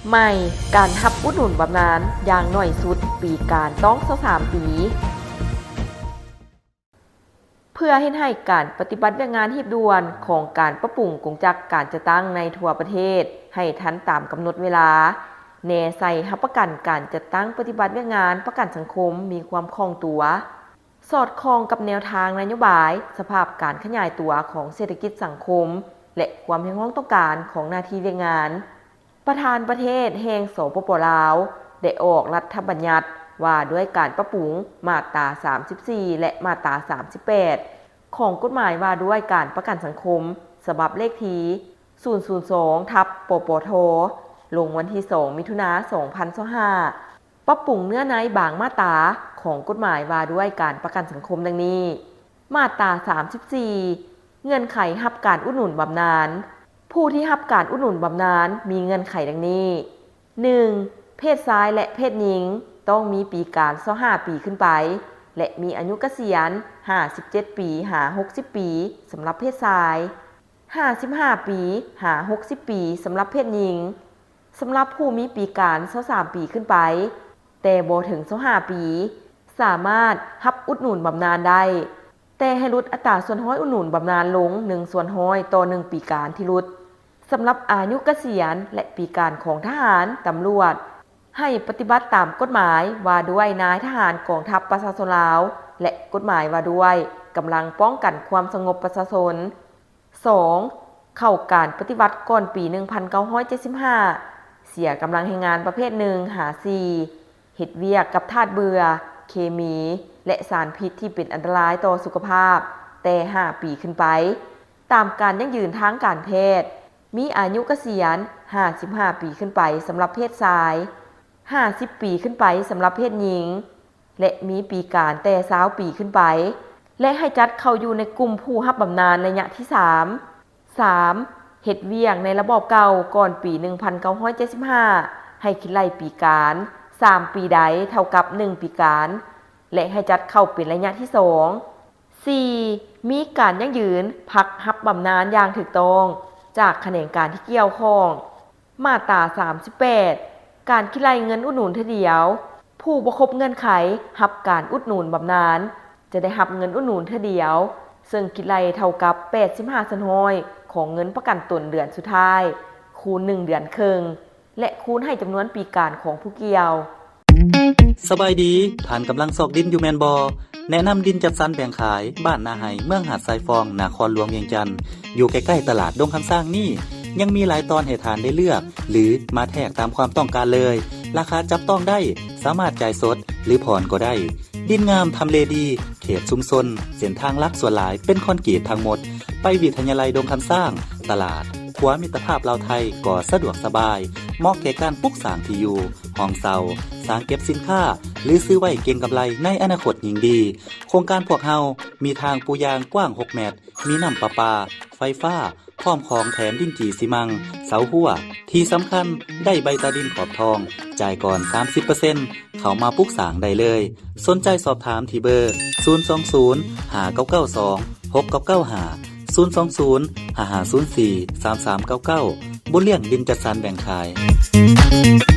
ໃໝ່, ການຮັບອຸດໜູນບຳນານຢ່າງໜ້ອຍສຸດປີການຕ້ອງຊາວສາມປີ. ເພື່ອເຮັດໃຫ້ການປະຕິບັດວຽກງານຮີບດ່ວນຂອງການປັບປຸງກົງຈັກການຈັດຕັ້ງໃນທົ່ວປະເທດໃຫ້ທັນຕາມກຳນົດເວລາ, ແນໃສ່ຮັບປະກັນການຈັດຕັ້ງປະຕິບັດວຽກງານປະກັນສັງຄົມມີຄວາມຄ່ອງຕົວ, ສອດຄ່ອງກັບແນວທາງນະໂຍບາຍ, ສະພາບການຂະຫຍາຍຕົວຂອງເສດຖະກິດສັງຄົມ ແລະ ຄວາມຮຽກຮ້ອງຕ້ອງການຂອງໜ້າທີ່ວຽກງານ. ປະທານປະເທດແຫ່ງ ສປປ ລາວ ໄດ້ອອກລັດຖະບັນຍັດວ່າດ້ວຍການປັບປຸງ ມາດຕາສາມສິບສີ່ ແລະ ມາດຕາສາມສິບແປດ ຂອງກົດໝາຍວ່າດ້ວຍການປະກັນສັງຄົມ ສະບັບເລກທີ ສູນສູນສອງ ທັບ ປປທ ລົງວັນທີ ສອງ ມິຖຸນາ ສອງພັນຊາວຫ້າ ປັບປຸງເນື້ອໃນບາງມາດຕາຂອງກົດໝາຍວ່າດ້ວຍການປະກັນສັງຄົມດັ່ງນີ້. ມາດຕາສາມສິບສີ່ ເງື່ອນໄຂຮັບການອຸດໜູນບຳນານ. ຜູ້ທີ່ຮັບການອຸດໜູນບຳນານມີເງື່ອນໄຂດັ່ງນີ້: ໜຶ່ງ, ເພດຊາຍ ແລະ ເພດຍິງ ຕ້ອງມີປີການຊາວຫ້າປີຂຶ້ນໄປ ແລະ ມີອາຍຸກະສຽນຫ້າສິບເຈັດປີຫາຫົກສິບປີ ສຳລັບເພດຊາຍ, ຫ້າສິບຫ້າປີຫາຫົກສິບປີ ສຳລັບເພດຍິງ. ສຳລັບຜູ້ມີປີການຊາວສາມປີຂຶ້ນໄປ ແຕ່ບໍ່ເຖິງຊາວຫ້າປີ ສາມາດຮັບອຸດໜູນບຳນານໄດ້, ແຕ່ໃຫ້ຫຼຸດອັດຕາສ່ວນຮ້ອຍອຸດໜູນບຳນານລົງໜຶ່ງສ່ວນຮ້ອຍຕໍ່ໜຶ່ງປີການທີ່ຫຼຸດ. ສຳລັບອາຍຸກະສຽນ ແລະ ປີການຂອງທະຫານ, ຕຳຫຼວດ ໃຫ້ປະຕິບັດຕາມກົດໝາຍວ່າດ້ວຍນາຍທະຫານກອງທັບປະຊາຊົນລາວ ແລະ ກົດໝາຍວ່າດ້ວຍກຳລັງປ້ອງກັນຄວາມສະຫງົບປະຊາຊົນ. ສອງ, ເຂົ້າການປະຕິວັດກ່ອນປີໜຶ່ງພັນເກົ້າຮ້ອຍເຈັດສິບຫ້າ ເສຍກຳລັງແຮງງານປະເພດໜຶ່ງຫາສີ່ ເຮັດວຽກກັບທາດເບື່ອ, ເຄມີ ແລະ ສານພິດທີ່ເປັນອັນຕະລາຍຕໍ່ສຸຂະພາບແຕ່ຫ້າປີຂຶ້ນໄປ ຕາມການຢັ້ງຢືນທາງການແພດ, ມີອາຍຸກະສຽນຫ້າສິບຫ້າປີຂຶ້ນໄປສຳລັບເພດຊາຍ, ຫ້າສິບປີຂຶ້ນໄປສຳລັບເພດຍິງ ແລະ ມີປີການແຕ່ຊາວປີຂຶ້ນໄປ ແລະ ໃຫ້ຈັດເຂົ້າຢູ່ໃນກຸ່ມຜູ້ຮັບບຳນານໄລຍະທີສາມ. ສາມ, ເຮັດວຽກໃນລະບອບເກົ່າກ່ອນປີໜຶ່ງພັນເກົ້າຮ້ອຍເຈັດສິບຫ້າ ໃຫ້ຄິດໄລ່ປີການສາມປີໃດເທົ່າກັບໜຶ່ງປີການ ແລະ ໃຫ້ຈັດເຂົ້າເປັນໄລຍະທີສອງ. ສີ່, ມີການຢັ້ງຢືນພັກຮັບບຳນານຢ່າງຖືກຕ້ອງຈາກຂະແໜງການທີ່ກ່ຽວຂ້ອງ. ມາດຕາສາມສິບແປດ ການຄິດໄລ່ເງິນອຸດໜູນເທື່ອດຽວ. ຜູ້ບໍ່ຄົບເງື່ອນໄຂຮັບການອຸດໜູນບຳນານ ຈະໄດ້ຮັບເງິນອຸດໜູນເທື່ອດຽວ ເຊິ່ງຄິດໄລ່ເທົ່າກັບແປດສິບຫ້າສ່ວນຮ້ອຍຂອງເງິນປະກັນຕົນເດືອນສຸດທ້າຍ ຄູນໜຶ່ງເດືອນເຄິ່ງ ແລະ ຄູນໃຫ້ຈຳນວນປີການຂອງຜູ້ກ່ຽວ. ສະບາຍດີ, ທ່ານກຳລັງຊອກດິນຢູ່ແມ່ນບໍ່? ແນະນຳດິນຈັດສັນແບ່ງຂາຍ ບ້ານນາໄຮ່ ເມືອງຫາດຊາຍຟອງ ນະຄອນຫຼວງວຽງຈັນ ຢູ່ໃກ້ໆຕະຫຼາດດົງຄຳຊ້າງນີ້ ຍັງມີຫຼາຍຕອນໃຫ້ທ່ານໄດ້ເລືອກ ຫຼື ມາແທກຕາມຄວາມຕ້ອງການເລີຍ. ລາຄາຈັບຕ້ອງໄດ້, ສາມາດຈ່າຍສົດ ຫຼື ຜ່ອນກໍໄດ້. ດິນງາມ, ທຳເລດີ, ເຂດຊຸມຊົນ, ເສັ້ນທາງຫຼັກສ່ວນຫຼາຍເປັນຄອນກຣີດທັງໝົດ. ໄປວິທະຍາໄລດົງຄຳຊ້າງ, ຕະຫຼາດ, ຂົວມິດຕະພາບລາວໄທກໍສະດວກສະບາຍ, ເໝາະແກ່ການປຸກສ້າງທີ່ຢູ່, ຫ້ອງເຊົ່າ, ສາງເກັບສິນຄ້າ ຫຼື ຊື້ໄວ້ເກັງກຳໄລໃນອະນາຄົດຍິ່ງດີ. ໂຄງການພວກເຮົາມີທາງປູຢາງກວ້າງຫົກແມັດ, ມີນ້ຳປະປາ, ໄຟຟ້າ, ພ້ອມຂອງແຖມດິນຈີ່ຊີມັງ, ເສົາຮົ້ວ. ທີ່ສຳຄັນ, ໄດ້ໃບຕາດິນຂອບທອງ, ຈ່າຍກ່ອນສາມສິບເປີເຊັນ, ເຂົ້າມາປຸກສ້າງໄດ້ເລີຍ. ສົນໃຈສອບຖາມທີ່ເບີ ສູນສອງສູນ ຫ້າເກົ້າເກົ້າສອງ ຫົກເກົ້າເກົ້າຫ້າ ສູນສອງສູນ ຫ້າຫ້າສູນສີ່ ສາມສາມເກົ້າເກົ້າ. ບຸນລ້ຽງດິນຈັດສັນແບ່ງຂາຍ.